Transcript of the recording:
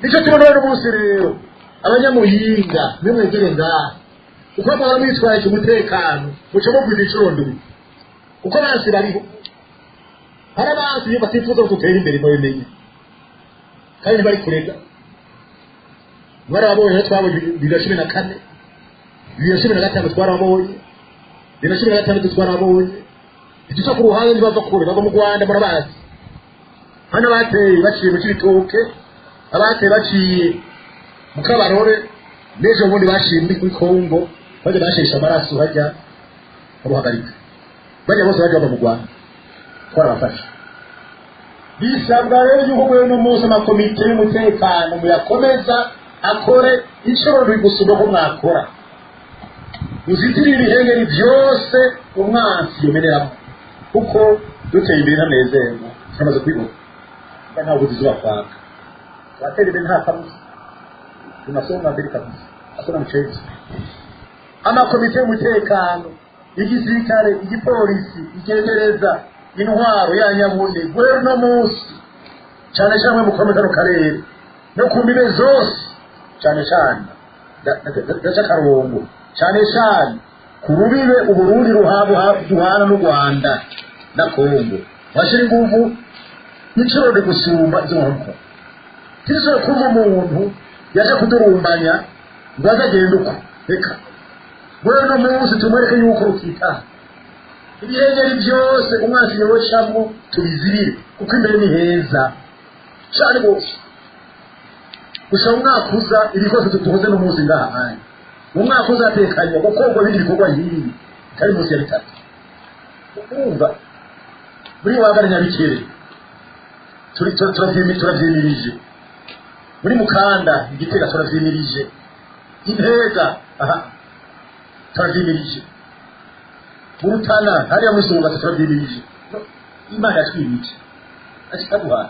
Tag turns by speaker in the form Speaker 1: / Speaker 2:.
Speaker 1: Nicyo tubona uno munsi rero, abanyamuhinga nimwegere ngaha, uko muhora mwitwararika umutekano, muce mugwiza incuro ndwi, kuko abansi bariho. Hari abansi batifuza ko dutera imbere, mubimenye, kandi ntibari kurega. Mwarababonye aho twabonye 2014, 2015 twarabonye, 2016 twarabonye. Igica ku ruhande, ntibava kure, bava mu Rwanda, murabazi. Hano bateye baciye mu Cibitoke, abateye baciye mu Kabarore, n'ejo bundi baciye muri Kongo, bajya bashesha amaraso, bajya baruhagarika, bajya bose bajya bava mu Rwanda, twarabafashe. Bisabwa rero yuko muri uno munsi amakomite y'umutekano muyakomeza akore inshuro gusumba ko mwakora, muzitirire ibihengeri byose umwansi yomeneramo, kuko duteye imbere ntanezerwa. Turamaze kwibona ntabwo tuzuba kwaka, turatera imbere nta kabuza, tunasonga mbere kabisa, hakuna mchezo. Amakomite y'umutekano, igisirikare, igipolisi, igendereza, intwaro ya nyabune, guhera uno munsi, cyane cyane mu kano karere no ku mbibe zose, cyane cyane gaca karongo, cyane cyane ku rubibe Uburundi duhana n'u Rwanda na Kongo, bashyira ingufu n'iciro gusumba izo nkoko. Tizere kumva umuntu yaje kudurumbanya ngo aze agende uko. Reka guhera uno munsi tumwereke yuko rutitaha ibihengeri byose umwansi yocamwo, tubizibire, kuko imbere ni heza cyane rwose. Gusa mu mwaka uza, ibikoresho dukoze n'umunsi ngaha hanya, mu mwaka uzatekanywa gukorwa ibindi bikorwa nk'ibi bitari munsi ya bitatu. Urumva muri wagara Nyabikere turavyimirije, muri Mukanda Igitega turavyimirije, Intega aha turavyimirije, mu Rutana hariya muri Songa turavyimirije. Imana yatwimije ashikaguhaye.